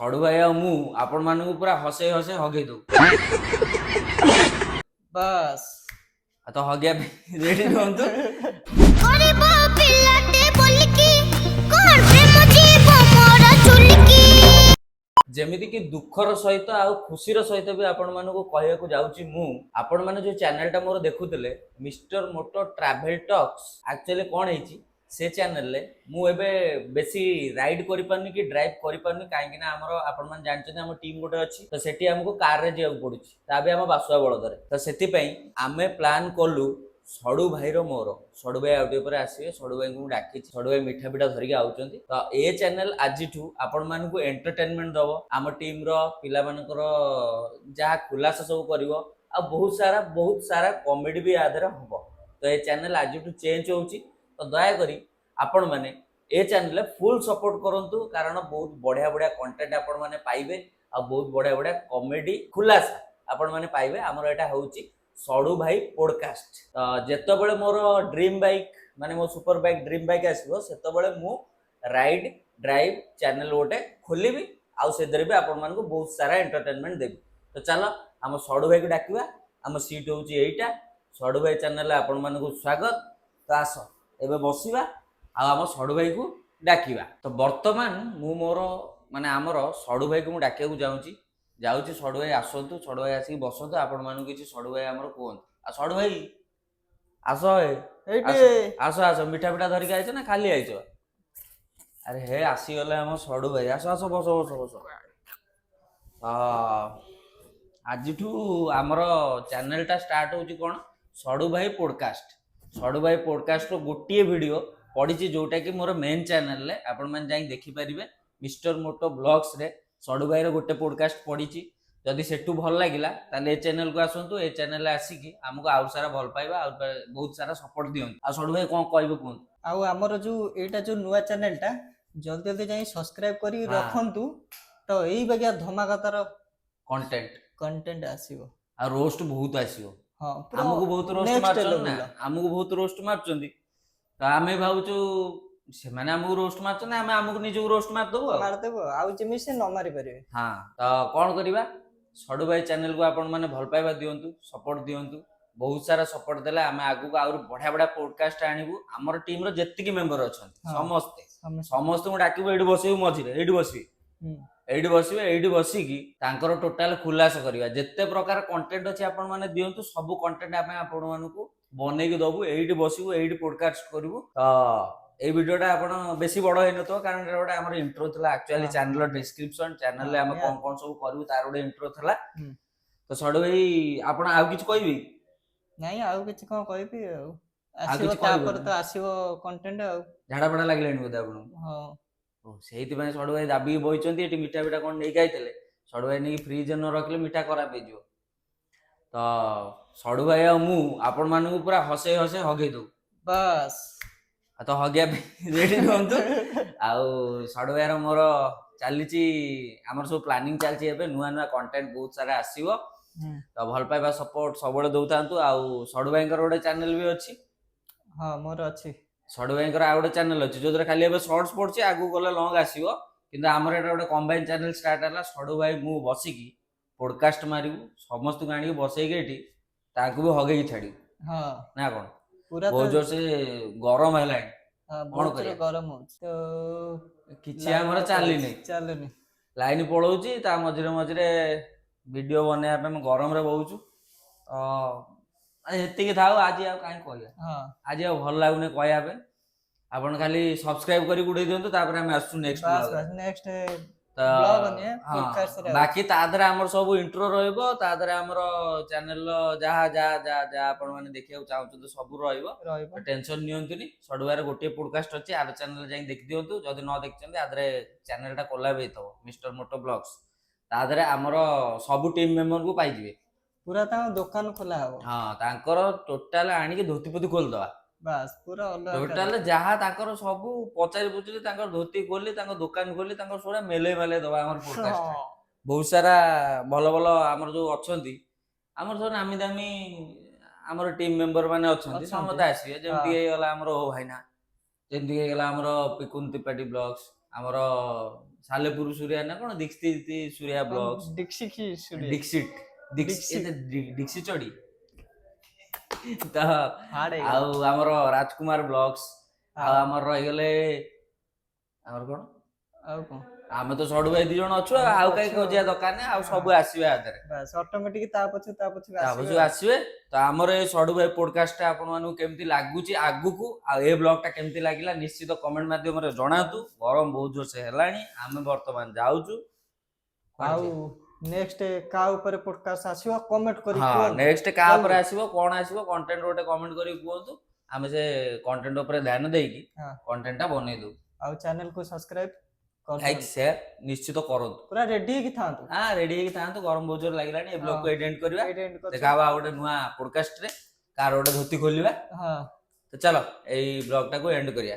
ସଡୁ ଭାଇ ଆଉ ମୁଁ ଆପଣମାନଙ୍କୁ ପୁରା ହସେଇ ହସେଇ ହଗେଇ ଦବୁ। ବାସ୍। ଆଉ ତ ହଗିବା ପାଇଁ ରେଡି ରୁହନ୍ତୁ। ଗରିବ ପିଲାଟେ ବୋଲିକି କଣ ପ୍ରେମ ଯିବ ମୋର ଚୁଲିକି? ଯେମିତିକି ଦୁଃଖର ସହିତ ଆଉ ଖୁସିର ସହିତ ବି ଆପଣମାନଙ୍କୁ କହିବାକୁ ଯାଉଛି ମୁଁ, ଆପଣମାନେ ଯୋଉ ଚ୍ୟାନେଲଟା ମୋର ଦେଖୁଥିଲେ, mister moto travel talks, actually କ'ଣ ହେଇଛି, ସେ ଚ୍ୟାନେଲରେ ମୁଁ ଏବେ ବେଶୀ ରାଇଡ୍ କରିପାରୁନି କି ଡ୍ରାଇଭ୍ କରିପାରୁନି। କାହିଁକି ନା ଆମର, ଆପଣମାନେ ଜାଣିଛନ୍ତି, ଆମ ଟିମ୍ ଗୋଟେ ଅଛି, ତ ସେଠି ଆମକୁ କାରରେ ଯିବାକୁ ପଡୁଛି, ତା ବି ଆମ ବାସୁଆ ବଳଦରେ। ତ ସେଥିପାଇଁ ଆମେ ପ୍ଲାନ୍ କଲୁ ସଡୁ ଭାଇର ମୋର। ସଡୁ ଭାଇ ଆଉ ଟିକେ ପରେ ଆସିବେ। ସଡୁ ଭାଇଙ୍କୁ ମୁଁ ଡାକିଛି। ସଡୁ ଭାଇ ମିଠା ପିଠା ଧରିକି ଆଉଛନ୍ତି। ତ ଏ ଚ୍ୟାନେଲ ଆଜିଠୁ ଆପଣମାନଙ୍କୁ ଏଣ୍ଟରଟେନମେଣ୍ଟ ଦବ, ଆମ ଟିମ୍ର ପିଲାମାନଙ୍କର ଯାହା ଖୁଲାସା ସବୁ କରିବ ଆଉ ବହୁତ ସାରା ବହୁତ ସାରା କମେଡି ବି ୟା ଦେହରେ ହବ। ତ ଏ ଚ୍ୟାନେଲ ଆଜିଠୁ ଚେଞ୍ଜ ହଉଛି। ତ ଦୟାକରି ଆପଣମାନେ ଏ ଚ୍ୟାନେଲରେ ଫୁଲ୍ ସପୋର୍ଟ କରନ୍ତୁ, କାରଣ ବହୁତ ବଢିଆ ବଢିଆ କଣ୍ଟେଣ୍ଟ ଆପଣମାନେ ପାଇବେ ଆଉ ବହୁତ ବଢିଆ ବଢିଆ କମେଡି ଖୁଲାସା ଆପଣମାନେ ପାଇବେ। ଆମର ଏଇଟା ହଉଛି ସଡୁ ଭାଇ ପୋଡକାଷ୍ଟ। ତ ଯେତେବେଳେ ମୋର ଡ୍ରିମ୍ ବାଇକ୍, ମାନେ ମୋ ସୁପର ବାଇକ୍, ଡ୍ରିମ୍ ବାଇକ୍ ଆସିବ, ସେତେବେଳେ ମୁଁ ରାଇଡ୍ ଡ୍ରାଇଭ୍ ଚ୍ୟାନେଲ ଗୋଟେ ଖୋଲିବି ଆଉ ସେଥିରେ ବି ଆପଣମାନଙ୍କୁ ବହୁତ ସାରା ଏଣ୍ଟରଟେନମେଣ୍ଟ ଦେବି। ତ ଚାଲ, ଆମ ସଡୁ ଭାଇକୁ ଡାକିବା। ଆମ ସିଟ୍ ହଉଛି ଏଇଟା। ସଡୁ ଭାଇ ଚ୍ୟାନେଲରେ ଆପଣମାନଙ୍କୁ ସ୍ୱାଗତ। ତ ଆସ, ଏବେ ବସିବା ଆଉ ଆମ ସଡୁ ଭାଇକୁ ଡାକିବା। ତ ବର୍ତ୍ତମାନ ମୁଁ ମୋର, ମାନେ ଆମର ସଡୁ ଭାଇକୁ ମୁଁ ଡାକିବାକୁ ଯାଉଛି। ସଡୁ ଭାଇ ଆସନ୍ତୁ। ସଡୁ ଭାଇ ଆସିକି ବସନ୍ତୁ। ଆପଣମାନଙ୍କୁ କିଛି ସଡୁ ଭାଇ ଆମର କୁହନ୍ତୁ। ଆଉ ସଡୁ ଭାଇ, ଆସ ଏ। ଏଇଠି। ଆସ ଆସ। ମିଠା ପିଠା ଧରିକି ଆଇଛ ନା ଖାଲି ଆଇଛ? ଆରେ ହେ, ଆସିଗଲେ ଆମ ସଡୁ ଭାଇ। ଆସ ଆସ, ବସ ବସ ବସ। ଆଜିଠୁ ଆମର ଚ୍ୟାନେଲଟା ଷ୍ଟାର୍ଟ ହଉଛି କ'ଣ? ସଡୁ ଭାଇ ପୋଡକାଷ୍ଟ। ସଡୁ ଭାଇ ପୋଡକାଷ୍ଟର ଗୋଟିଏ ଭିଡ଼ିଓ ପଡ଼ିଛି, ଯୋଉଟା କି ମୋର ମେନ୍ ଚ୍ୟାନେଲରେ ଆପଣମାନେ ଯାଇକି ଦେଖିପାରିବେ। ମିଷ୍ଟର ମୋଟୋ ବ୍ଲଗ୍ସରେ ସଡୁ ଭାଇର ଗୋଟେ ପୋଡକାଷ୍ଟ ପଡ଼ିଛି। ଯଦି ସେଠୁ ଭଲ ଲାଗିଲା, ତାହେଲେ ଏ ଚ୍ୟାନେଲକୁ ଆସନ୍ତୁ। ଏ ଚ୍ୟାନେଲରେ ଆସିକି ଆମକୁ ଆଉ ସାରା ଭଲ ପାଇବା ଆଉ ବହୁତ ସାରା ସପୋର୍ଟ ଦିଅନ୍ତୁ। ଆଉ ସଡୁ ଭାଇ, କ'ଣ କହିବେ କୁହନ୍ତୁ। ଆଉ ଆମର ଯୋଉ ଏଇଟା ଯୋଉ ନୂଆ ଚ୍ୟାନେଲଟା, ଜଲ୍ଦି ଜଲ୍ଦି ଯାଇ ସବସ୍କ୍ରାଇବ କରି ରଖନ୍ତୁ। ତ ଏଇ ବାଗିଆ ଧମାକାଦାର କଣ୍ଟେଣ୍ଟ। କଣ୍ଟେଣ୍ଟ ଆସିବ। ଆଉ ରୋଷ୍ଟ ବହୁତ ଆସିବ। ହଁ, ପୁରା ଆମକୁ ବହୁତ ରୋଷ୍ଟ next ମାରୁଛନ୍ତି ନା। level ର। ଆମକୁ ବହୁତ ରୋଷ୍ଟ ମାରୁଛନ୍ତି, ତ ଆମେ ଭାବୁଛୁ ସେମାନେ ଆମକୁ ରୋଷ୍ଟ ମାରୁଛନ୍ତି, ଆମେ ଆମକୁ ନିଜକୁ ରୋଷ୍ଟ ମାରିଦବୁ ଆଉ। ମାରିଦେବ ଆଉ ଯେମିତି ସେ ନ ମାରି ପାରିବେ। ହଁ, ତ କ'ଣ କରିବା, ସଡୁ ଭାଇ ଚ୍ୟାନେଲକୁ ଆପଣ ମାନେ ଭଲ ପାଇବା ଦିଅନ୍ତୁ, ସପୋର୍ଟ ଦିଅନ୍ତୁ। ବହୁତ ସାରା ସପୋର୍ଟ ଦେଲେ ଆମେ ଆଗକୁ ଆହୁରି ବଢିଆ ବଢିଆ ପୋଡକାଷ୍ଟ ଆଣିବୁ। ଆମର ଟିମର ଯେତିକି ମେମ୍ବର ଅଛନ୍ତି, ସମସ୍ତେ, ସମସ୍ତେ। ସମସ୍ତଙ୍କୁ ଡାକିବୁ, ଏଇଠି ବସିବୁ, ମଝିରେ ଏଇଠି ବସିବେ। ଏଇଠି ବସିବେ। ଏଇଠି ବସିକି ତାଙ୍କର ଟୋଟାଲ ଖୁଲାସା କରିବା। ଯେତେ ପ୍ରକାର କଣ୍ଟେଣ୍ଟ ଅଛି, ଆପଣ ମାନେ ଦିଅନ୍ତୁ, ସବୁ କଣ୍ଟେଣ୍ଟ ଆମେ ଆପଣମାନଙ୍କୁ ବନେଇକି ଦବୁ। ଏଇଠି ବସିବୁ, ଏଇଠି ପୋଡକାଷ୍ଟ କରିବୁ। ତ ଏଇ ଭିଡିଓଟା ଆପଣ ବେଶୀ ବଡ ହେଇନଥିବ, କାରଣ ଏଟା ଗୋଟେ ଆମର ଇଣ୍ଟ୍ରୋ ଥିଲା ଆକ୍ଚୁଆଲି। ଚ୍ୟାନେଲର ଡିସ୍କ୍ରିପସନ, ଚ୍ୟାନେଲରେ ଆମେ କଣ କଣ ସବୁ କରିବୁ, ତାର ଗୋଟେ ଇଣ୍ଟ୍ରୋ ଥିଲା। ତ ସଡୁ ଭାଇ, ଆପଣ ଆଉ କିଛି କହିବେ? ନାଇଁ, ଆଉ କିଛି କଣ କହିବି ଆଉ? ଆସିବ। କିଛି କହିବେନି? ତାପରେ ତ ଆସିବ କଣ୍ଟେଣ୍ଟ ଆଉ। ଝାଡା ଫାଡା ଲାଗିଲାଣି ବୋଧେ ଆପଣଙ୍କୁ? ହଁ। ଓ, ସେଇଥିପାଇଁ ସଡୁ ଭାଇ ଦାବିକି ବଇଛନ୍ତି ଏଠି। ମିଠା ପିଠା କଣ ନେଇକି ଆଇଥିଲେ ସଡୁ ଭାଇ। ନେଇକି ଫ୍ରିଜରେ ନ ରଖିଲେ ମିଠା ଖରାପ ହେଇଯିବ। ତ ସଡୁ ଭାଇ ଆଉ ମୁଁ ଆପଣମାନଙ୍କୁ ପୁରା ହସେଇ ହସେଇ ହଗେଇ ଦବୁ। ବାସ୍। ଆଉ ତ ହଗିବା ପାଇଁ ରେଡି ରୁହନ୍ତୁ। ଆଉ ସଡୁ ଭାଇର ମୋର ଚାଲିଛି, ଆମର ସବୁ ପ୍ଲାନିଂ ଚାଲିଛି। ଏବେ ନୂଆ ନୂଆ କଣ୍ଟେଣ୍ଟ ବହୁତ ସାରା ଆସିବ। ତ ଭଲ ପାଇବା, ସପୋର୍ଟ ସବୁବେଳେ ଦଉଥାନ୍ତୁ। ଆଉ ସଡୁ ଭାଇଙ୍କର ଗୋଟେ ଚ୍ୟାନେଲ ବି ଅଛି। ହଁ, ମୋର ଅଛି। ସଡୁ ଭାଇଙ୍କର ଆଉ ଗୋଟେ ଚ୍ୟାନେଲ ଅଛି, ଯୋଉଥିରେ ଖାଲି ଏବେ ସର୍ଟସ ପଡୁଛି, ଆଗକୁ ଗଲେ ଲଙ୍ଗ ଆସିବ। କିନ୍ତୁ ଆମର ଏଇଟା ଗୋଟେ କମ୍ବାଇନ୍ ଚ୍ୟାନେଲ ଷ୍ଟାର୍ଟ ହେଲା। ସଡୁ ଭାଇ ମୁଁ ବସିକି ପୋଡକାଷ୍ଟ ମାରିବୁ, ସମସ୍ତଙ୍କୁ ଆଣିକି ବସେଇକି ଏଠି ତାଙ୍କୁ ବି ହଗେଇକି ଛାଡିବୁ। ନା କଣ? ପୁରା ତ। ବହୁତ ଜୋରସେ ଗରମ ହେଲାଣି। ହଁ, କଣ ବହୁତ ଜୋରେ କରିବା? ଗରମ ହଉଛି ତ। କିଛି ଆମର ଚାଲିନି। ଚାଲୁନି। ଲାଇନ ପଳଉଛି, ତା ମଝିରେ ମଝିରେ ଭିଡିଓ ବନେଇବା ପାଇଁ ଆମେ ଗରମରେ ବହୁଛୁ। ତ ଏତିକି ଥାଉ ଆଜି, ଆଉ କାହିଁ କହିବା? ଆଜି ଆଉ ଭଲ ଲାଗୁନି କହିବା ପାଇଁ। ଆପଣ ଖାଲି ସବସ୍କ୍ରାଇବ କରିକି ଉଡେଇ ଦିଅନ୍ତୁ, ତାପରେ ଆମେ ଆସୁଛୁ ନେକ୍ସଟ। ବାସ୍ ବାସ୍, ନେକ୍ସଟ ତ ବ୍ଲଗ ନୁହେଁ, ହଁ, podcast ରେ। ବାକି ତା ଦେହରେ ଆମର ସବୁ ଇଣ୍ଟ୍ରୋ ରହିବ। ତା ଦେହରେ ଆମର ଚ୍ୟାନେଲର ଯାହା ଯାହା ଯାହା ଯାହା ଆପଣ ମାନେ ଦେଖିବାକୁ ଚାହୁଁଛନ୍ତି, ସବୁ ରହିବ। ରହିବ। ଟେନସନ ନିଅନ୍ତୁନି। ସଡୁବାର ଗୋଟିଏ ପୋଡକାଷ୍ଟ ଅଛି, ଆର ଚ୍ୟାନେଲ ଯାଇକି ଦେଖିଦିଅନ୍ତୁ ଯଦି ନ ଦେଖିଛନ୍ତି। ଆ ଦେହରେ ଚ୍ୟାନେଲଟା କୋଲାବ ହେଇଥିବ, ମିଷ୍ଟର ମୋଟୋ ବ୍ଲଗ୍ସ। ତା ଦେହରେ ଆମର ସବୁ ଟିମ୍ ମେମ୍ବରକୁ ପାଇଯିବେ। ପୁରା ତାଙ୍କ ଦୋକାନ ଖୋଲା ହବ। ହଁ, ତାଙ୍କର ଟୋଟାଲ ଆଣିକି ଧୋତି ଫୋତି ଖୋଲିଦବା। ବାସ୍, ପୁରା ଅଲଗା। ଟୋଟାଲ ଯାହା ତାଙ୍କର ସବୁ ପଚାରି ପୁଚୁରି, ତାଙ୍କର ଧୋତି ଖୋଲି, ତାଙ୍କ ଦୋକାନ ଖୋଲି, ତାଙ୍କର ସବୁ ମେଲେଇ ମେଲେଇ ଦବା ଆମର ପୋଡକାଷ୍ଟ। ବହୁତ ସାରା ଭଲ ଭଲ ଆମର ଯୋଉ ଅଛନ୍ତି, ଆମର ସବୁ ନାମୀ ଦାମୀ ଆମର ଟିମ୍ ମେମ୍ବର ମାନେ ଅଛନ୍ତି, ଅଛନ୍ତି। ସମସ୍ତେ ଆସିବେ। ଯେମିତି ହେଇଗଲା ଆମର ଓ ଭାଇନା, ଯେମିତି ହେଇଗଲା ଆମର ପିକୁନ ତ୍ରିପାଠୀ ବ୍ଲଗ୍ସ, ଆମର ସାଲେପୁର ସୂର୍ୟା ନା କଣ, ଦୀକ୍ଷିତ ସୂର୍ୟା ବ୍ଲଗ୍ସ। ଡିକ୍ସିକି ସୂର୍ୟା। ଡିକ୍ସିଟ। ଡିକ୍ସିଟ। ଡିକ୍ସି ଚଢି ତ। ହାର୍ଡ ହେଇଗଲା। ଆଉ ଆମର ରାଜକୁମାର ବ୍ଲଗ୍ସ, ଆଉ ଆମର ରହିଗଲେ ଆମର କଣ? ଆଉ କଣ? ଆମେ ତ ସଡୁ ଭାଇ ଦି ଜଣ ଅଛୁ, ଆମେ ତ ଆଉ କାହିଁ ଅଛୁ ଆଉ। ଖୋଜିବା ଦରକାର ନାହିଁ। ଆଉ ସବୁ ଆସିବେ ଆ ଦେହରେ। ବାସ୍, ଅଟୋମେଟିକ ତା ପଛକୁ ତା ପଛକୁ ତା ଆସିବେ। ପଛକୁ ଆସିବେ। ତ ଆମର ଏ ସଡୁ ଭାଇ ପୋଡକାଷ୍ଟ ଟା ଆପଣମାନଙ୍କୁ କେମିତି ଲାଗୁଛି ଆଗକୁ, ଆଉ ଏ ବ୍ଲଗ ଟା କେମିତି ଲାଗିଲା, ନିଶ୍ଚିତ କମେଣ୍ଟ ମାଧ୍ୟମରେ ଜଣାନ୍ତୁ। ଗରମ ବହୁତ ଜୋରସେ ହେଲାଣି, ଆମେ ବର୍ତ୍ତମାନ ଯାଉଛୁ। ଆଉ ନେକ୍ସଟ କାହା ଉପରେ ପୋଡକାଷ୍ଟ ଆସିବ, କମେଣ୍ଟ କରି କୁହନ୍ତୁ। ନେକ୍ସଟ କାହା ଉପରେ ଜଲ୍ଦି। ଆସିବ, କଣ ଆସିବ କଣ୍ଟେଣ୍ଟ, ଗୋଟେ କମେଣ୍ଟ କରିକି କୁହନ୍ତୁ। ଆମେ ସେ କଣ୍ଟେଣ୍ଟ ଉପରେ ଧ୍ୟାନ ଦେଇକି କଣ୍ଟେଣ୍ଟ ଟା ବନେଇ ଦବୁ। ଆଉ ଚ୍ୟାନେଲ କୁ ସବସ୍କ୍ରାଇବ ଲାଇକ୍, କରିଦିଅନ୍ତୁ। ସେୟାର ନିଶ୍ଚିତ କରନ୍ତୁ। ପୁରା ରେଡି ହେଇକି ଥାଆନ୍ତୁ। ହଁ, ରେଡି ହେଇକି ଥାଆନ୍ତୁ। ଗରମ ବହୁତ ଜୋର ଲାଗିଲାଣି। ଏ ବ୍ଲଗ କୁ ଏଇଠି ଏଣ୍ଡ କରିବା। ଏଇଠି end କରୁଛୁ। ଦେଖା ହବା ଆଉ ଗୋଟେ ନୂଆ ପୋଡକାଷ୍ଟ ରେ, କାହାର ଗୋଟେ ଧୋତି ଖୋଲିବା। ତ ଚାଲ, ଏଇ ବ୍ଲଗ ଟାକୁ ଏଣ୍ଡ କରିବା।